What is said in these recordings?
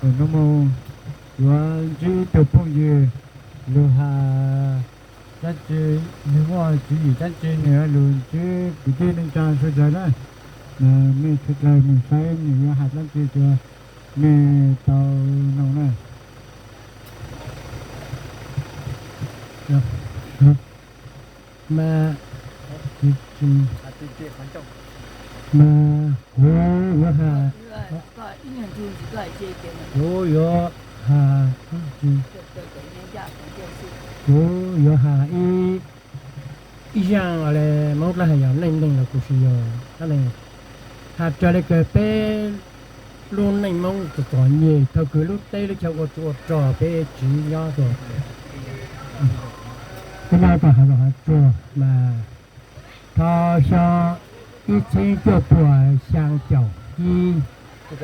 Hnub no yuav ntsib ib tug phooj ywg, lug has dab tsi, nwg muaj tswv yim dab tsi nwg lug ntsib kwv tij neej tsaa sawv dlawg na. Mej sawv dlawg mej saib nwg yuav has dlaab tsi rua mej tau noog na. Mas, mas kuv yuav has, kuv yuav has, kuv yuav has ib, ib zaaj le Moob dlaab has yog neej neeg los kuj tsi yog dlaab neeg, has raws le kws peb lub neej Moob txom txom nyem thaum kws lub teb lub chaw ua tsov ua rog peb tsiv nyob rua. Peb nyob rua Haav Zoov Haav Tsuag mas thaum xyoo ib txheeb cuaj puas xyaa caum ib, ib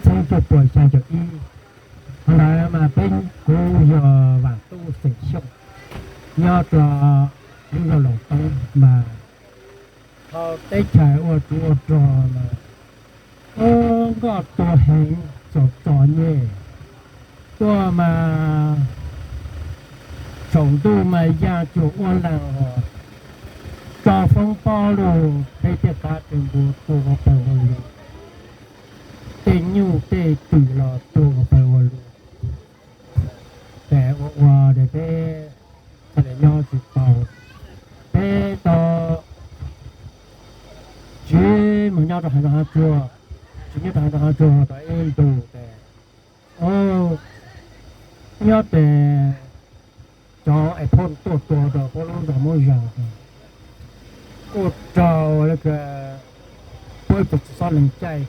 txheeb cuaj puas xyaa caum ib, thaum ntawd mas peb, kuv yog Vaam Tub xeem Xyooj, nyob rua lub zog Loos Toob mas thaum teb chaws ua tsov ua rog mas nkoj tuag heev, txom txom nyem, tuaj mas saum ntuj mas yaa cuag ua laag, tso foob pob lug, peb tej qab tej npua tuag ua pawg ua lug, tej nyuj tej twm los tuag ua pawg ua lug. Ces ua ua ces peb txhaj le nyob tsi tau, peb tau tsiv moog nyob rua Haav Zoov Haav Tsuag, tsiv nyob rua Haav Zoov Haav Tsuag tau ib ntus tes, nyob tes cov es phauj tuaj tua rua puab lub zog Moob Zag, kuj raug le kws puab ib tug txiv xob leeg caij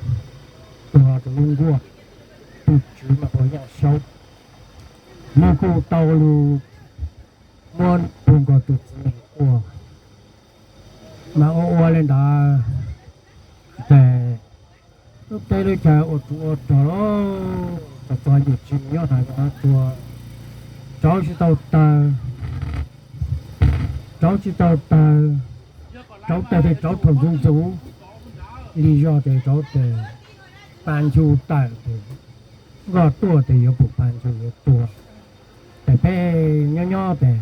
tuag rua lub nkuaj, tug tswv mas hu ua Yaaj Saub, nwg kuj tau lug muab puag nkaus tug txiv neej ua, mas ua ua le ntawd tes lub teb lub chaw ua tsov ua rog, txom txom nyem tsi nyob Haav Zoov Haav Tsuag, rauv tsi tau tawg, rauv tsi tau tawg, rauv tawg tes rauv thaum ntxuv ntxuv, le zog tes rauv tes pab ncu tawm tes, nkoj tuaj tes yuav pum pab ncu yuav tua. Tes peb nyob nyob tes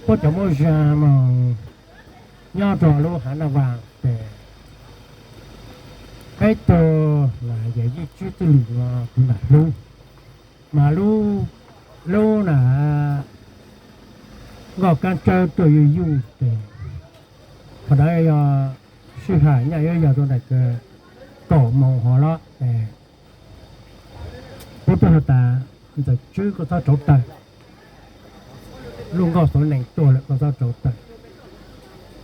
puab cov Moob Zag moog nyob rua lub Haav Naj Vaam tes peb tug na yawm yij tswb txwj lwm no kuv nam hlub, mas lub, lub na nkoj kaab tsawb tuaj yuj yuj tes, qhov ntawd yog sij hawm nyaj yuav yog rua nraim kaum moos hov los tes puab tuaj has tas, Ntxawm Tswb koj txhob rauv tawg, lub nkoj xuv nees tuaj lawm koj txhob rauv tawg.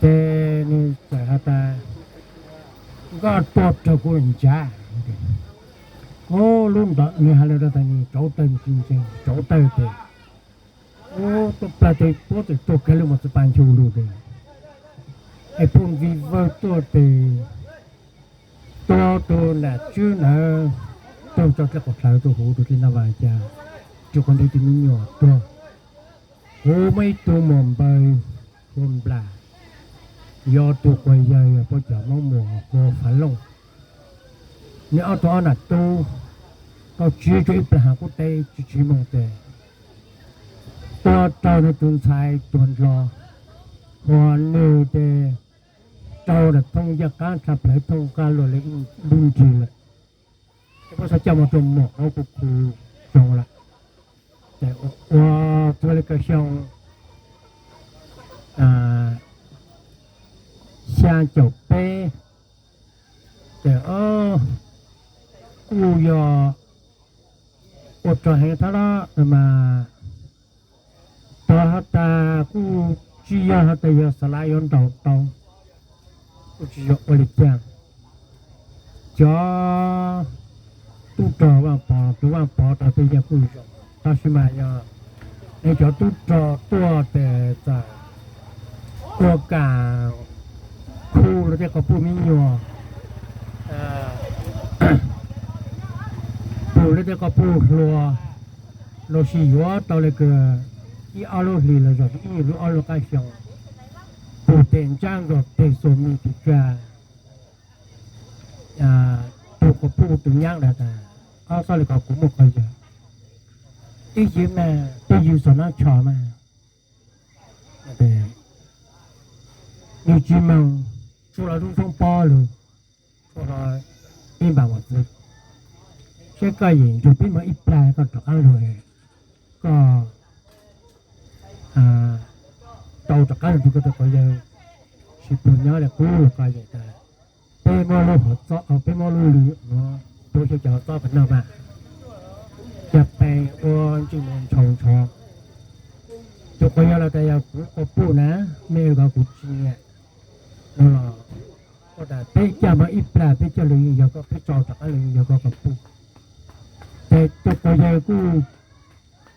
Ces nwg txawm has tas, Nkoj tuaj raug kuv ntshav. Ub, lub ntawd nwg has le rau tas nwg rauv tawg, rauv tawg tes ub, tuaj plag tes puab txawm tuag kag lug moog txug pas ncu lug tes, es puj ntxi vawg tuaj tes tua tug nam tswb ntawd, tuag tso dlej quas dlawv tuaj huv rua dlej Naj Vaam, cas rua qhov ntawd tus me nyuam tuag. Huv muaj ib tug muam npawg hu Nplas, yog tug quas yawg yog puab cov Moob Muas hu ua Fav Looj. Nwg ob tug ob nam tub tau tsiv rua ib plag haav qub teb tsiv tsiv moog tes tuag raug nwg tug ntxhais tuag ndlo, huv nwg tes raug thooj yaj qaab dlha plawv thooj nqaj luaj le ib lub nrig lawm. Ces puab txhad coj moog rua muam qaub puj khu zoo lawm. Ces ua txug le kawg xyoo xyaa caum peb, ces kuj yog ua rog heev thab lab mas, tog has tas kuj tsi yog has tas yog xa lav yuav ntaus tau, kuj tsi yog ua le caag. Cov tub rog Vaaj Pov, tug Vaaj Pov rog tej yawg kuj zoo, tab sis mas yog cov tub rog tuaj tes txawm ua kaam khu luag tej quas puj me nyuam, pum luag tej quas puj hluas, lossis yuav tau le kws ib ob lub hlis los yog ib nyuag lub ob lub qaab xyoo, pug teg ntsab nkaus teg xuas mis tus tsa, tus quas puj tus nyab ntawd tas, Ob, txhob li ko, kuv muaj qhov yawg, ib yig mas peb yug xov nab tsho mas, nws tsis moog, tsuas los lub foob pob lug, tsuas los ib npam mos txwv, saib koj yeem nrug peb moog ib plag koj rov qab lug, koj tau rov qab lug nrug koj tus quas yawg, sib pug nyob le qub lug koj yeem tas, peb muab lub hov txob, peb muab lub lw nuav pub xyuas cov hov txob pem noj mas, cov pes ua ntsej muag ntshau ntsho. Tus quas yawg los tas, Yog kuv quas puj na, mej ua li ko kuv tsis nyiam. Nuav los ua tas peb coj moog ib plag, peb coj lug yeej yog koj, peb tso rov qab lug yeej yog koj quas puj. Ces tus quas yawg kuj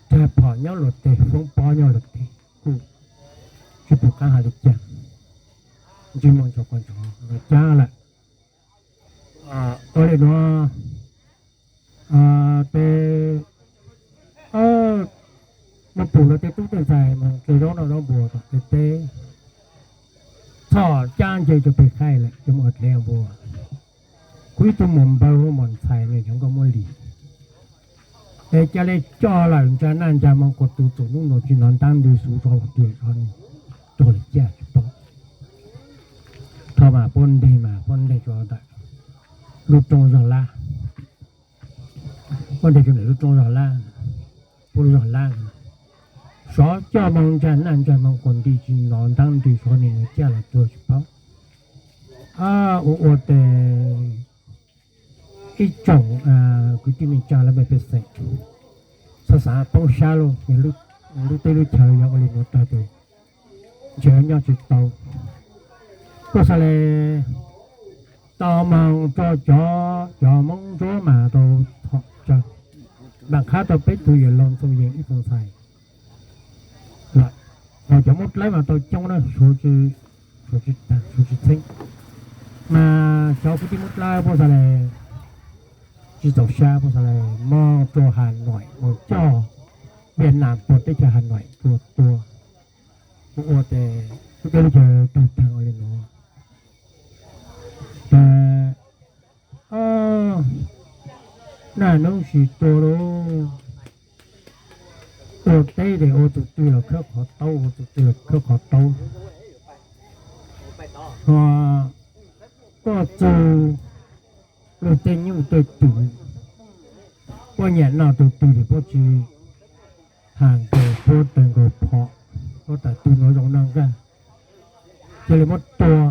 tag phom nyob luag teg, foob pob nyob luag teg, kuj tsis pum qab hais li cas, ntsej muag ntshau ntsho caag lawm. Ua li nuav, tes muaj pum los tej tub tej ntxhais moog dle zaub noj zaub npua tom tej teb, txhom cab nce rua peg khaij lawm, cov muaj dle npua. Kuv ib tug muam npawg ua mos ntxhais nwg cov nkauj muab lim, es ca le coj lawm ntsa naj ntsa moog quas tug txug nub nuav tsis nov ntaab ntws xuv zog lug twg zog, rog le caj tsis paub. Tho mas puab nteg mas puab nteg rua ntawm lub roob zog lab, puab nteg rua ntawm lub roob zog lab, puab lub zog lab, sov coj moog ntsa naj ntsa moog quas nti tsis nov ntaab ntws xuv nwg caj los tuag tsis paub. Ua ua tes ib tsoom kwv tij neej tsaa lawv mej pej xeem xav xav poob sab lauj, lub teb lub chaw yog ua li nuav tag tes ntshe nyob tsis tau. Kuj xaav le tau moog rua cov, cov Moob Ntsuab mas tau thom tsawg, npaam qhab tau peb tug yawg laug Ntxoov Yees ib tug ntxhais lawm, ho cov Moob Dlawb mas tau coob na, suav tsis txheeb. Mas cov kwv tij Moob Dlawb puab xaav le tsis txaus sab, puab xaav le moog rua Has Noim, moog coj Viaj Nam puag teb chaws Has Noim rua tua. Kuv ua tes lub teb lub chaw tag taag ua li nuav. Tes naj nub sis tua lauj, ua teb tes ua tug twg los khawb qhov taub, ua tug twg los khawb qhov taub. Ho koj txug lug tej nyuj tej twm, puab nyam noj tug twg tes puab tsis has nkaus, puab tawg nkaus phom, puab tas tug nuav zoo noj nqaij, cia li muab tua,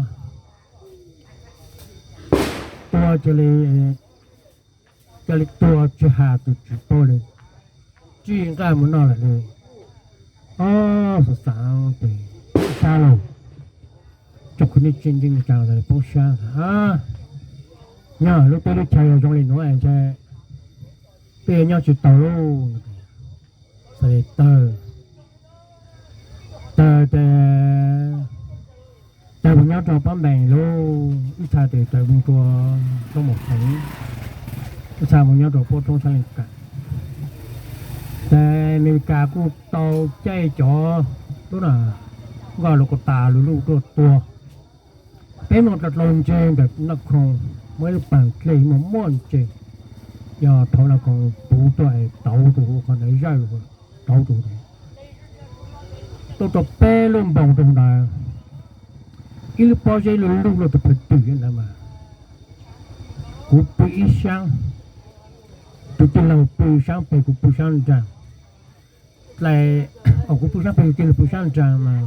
tua cia li, cia li tua tsis has tug tsis paub le, tsij nqaij mus noj lawm le. Ob, xav xav tes poob sab lauj, tsoom kwv tij neej tsaa poob sab, nyob lub teb lub chaw yog zoo li nuav ntshe peb yuav nyob tsis tau lauj. Xaav le tawg, tawg tes tawg mus nyob rua Pab Npees lauj, ib txha tes tawg mus rua roob Mos Qees, ib txha mus nyob rua puab roob Xab Leej Kam. Tes Amelikas kuj tau caij cov tub na nkoj lus kos tas lug luj tuaj tua. Peb muaj dlau dlau ntseg ntawm Naj Khoom, muaj ib lub paag dlej muaj muaj ntseg, yog thaum Naj Khoom puv tuaj es tauv tug qhov ntawd zawj tauv tug, tau rua peb lub npoos rua ntawd. Ib lub pob zeb luj luj luaj tug pawg twm ntawd mas kuv pw ib saab, tus tij laug pw saab pem, kuv pw saab nraag. Dlais, kuv pw saab pem, tus tij laug pw saab nraag mas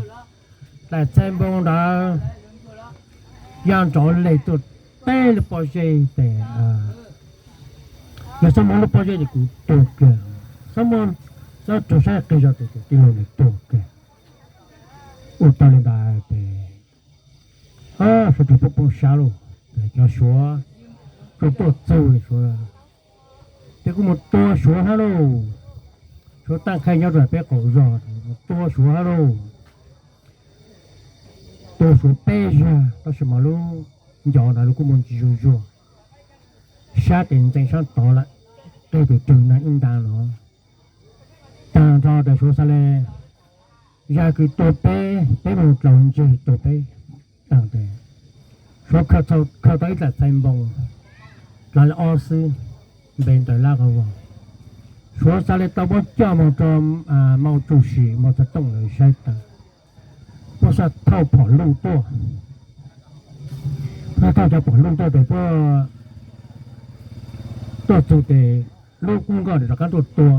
dlais txhais npoo ntawd yog nrov le tuaj teb lub pob zeb tes, yog xob muab lub pob zeb tes kuv tuag kiag, xob muab, xob rua saab qig zog tes tus tij laug nws tuag kiag. Ua tau le ntawd tes suav rua puab poob sab lauj, cov Suav tuaj tuaj txug Suav tes kuj mus tua Suav hab lauj. Suav taaj qhaij nyob rua peb qaum zog, mus tua Suav hab lauj. Tua Suav peb zag tab sis mas lub ncov ntawd lawv kuj muaj ntsis zuag zuag, sab tes ntxeev sab tod lawm, qig tes rwg nag ib ntaag no. Taag nrho tes Suav xaav le Zaj kws tua peb, peb mus dlaus ntseg tua peb taag tes, Suav khaws tau ib dlaim txhais npoos dlav li ob xwb, npe ntawm Lab Qhov Vos. Suav xaav le tau puab coj moog rua Mauv Tsu Sim, Mauv Txha Tooj lawv saib taag, puab xaav thauj phom luj tuaj. Puab thauj cov phom luj tuaj tes puab tuaj txug tes lub qub nkoj rov qaab tuaj tua.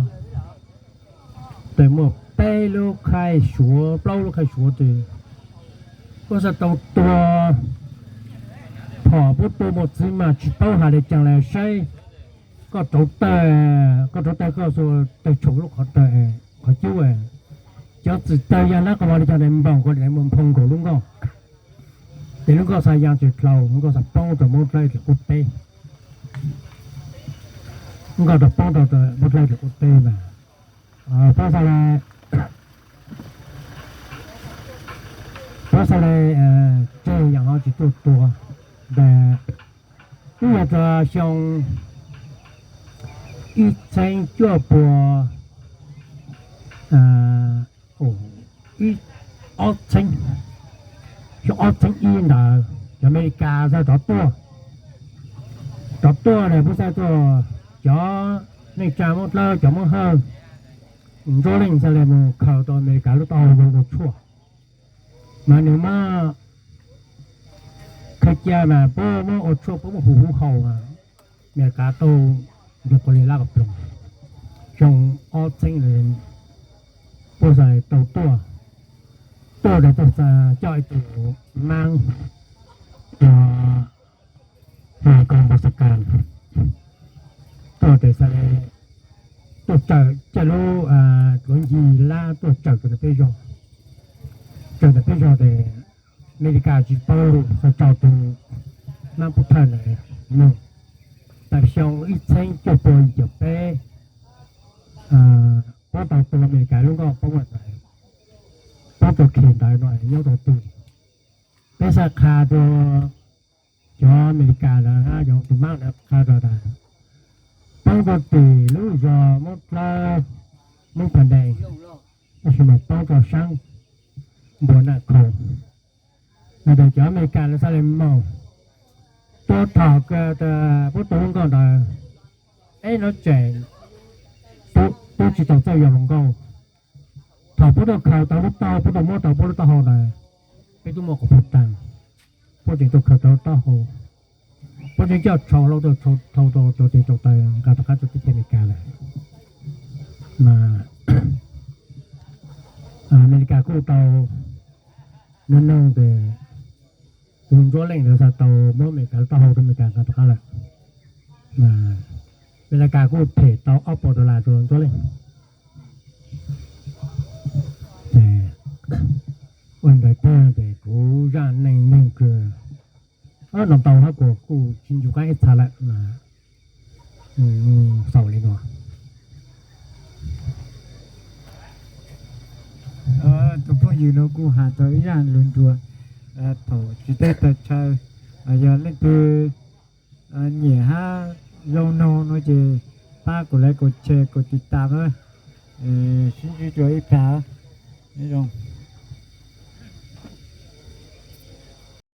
Tes muaj peb lub khaij suav, plaub lub khaij suav tes puab xaav tau tua phom, puab tua muaj txiv mas tsis paub has le caag le saib. Koj rauv tawg, koj rauv tawg koj tawg tshuam lub qhov tawg, qhov cub, cov txim tawg ya Lab Qhov Vos le caag le npaum ko le muaj nphoo nkaus lub nkoj. Tes lub nkoj xaav yaa tsis dlhau, nkoj xaav poob rua Moob Dlawb Dlim Qub Teb. Nkoj rua poob rua Moob Dlawb Dlim Qub Teb mas puab xaav le, puab xaav le tseg yaam ho tsis tuaj tua. Tes twb yog rua xyoo ib txheeb cuaj pua, ib, ob txheeb, xyoo ob txheeb ib ntawd cov Amelikas xaav rov tuaj, rov tuaj le puab xaav tuaj, cov neej tsa Moob Dlawb, cov Moob Hawj, Ntsuab Leej xaav le moog khaws tau Amelikas lub taub hau ua tshuaj. Mas nwg muab khaws cia mas puab muab ua tshuaj, puab muab hu huv haus, Amelikas tau nrug quas li lab qhov ploog. Xyoo ob txheeb le puab xaav tau tuaj, tuaj le tuaj xaav coj ib tug maab hu ua Npau Xas Kas tuaj tes xaav le tuaj tsawm coj lub tuav ncig lab tuaj tsawm rua ntawm peb zog. Tsawm ntawm peb zog tes Amelikas tsis paub lug, xaav tso tug maab pov thawj ntawd moog. Tawm xyoo ib txheeb cuaj pua yim caum peb, puab tau tua Amelikas lub nkoj poob ntawd, poob rua khes ntawd no nyob rua twg. Peb xaav qha rua cov Amelikas lawm hab cov tug maab lawm qha rua tas poob rua tim lub zog Moob Dlawb, Moob Phas Dees, tab sis mas poob rua saab Npua Naj Khoo. Mas tes cov Amelikas lawv xaav le moog, tua thaum kws puab tua lub nkoj ntawd, eb nov tseem tub tsis tau txawj yog hluas nkauj. Thaum puab tuaj khaws tau lub taub hau, puab tuaj muab tau puab lub taub hau ntawd, peb tub muaj quas puag taag, puab tseem tuaj khaws tau lub taub hau, puab tseem coj tshau hlau tuaj thau rua tes rua taw nqa rov qab rua teb chaws Amelikas lawm. Mas Amelikas kuj tau nug nug tes tug Ntsuab Leej lawv xaav tau muab Amelikas lub taub hau rua Amelikas nqa rov qab lawm. Mas Amelikas kuj phem tau ob puas dollar rua Ntsuab Leej. Ces ua ntawd tag tes kuv zaj neej neeg kws no ntau hab kuas kuj tsis ncu qaab ib txha lawm mas xaus li no. Tus phooj ywg no kuj has tau ib zaj lug nruas, thaum tsis teb tawm chaw, yog leej twg nyiam hab zoo noog no ces pab kuv like, kuv share, kuv tiv tam, sib ntsib dua ib plag. Nyob zoo.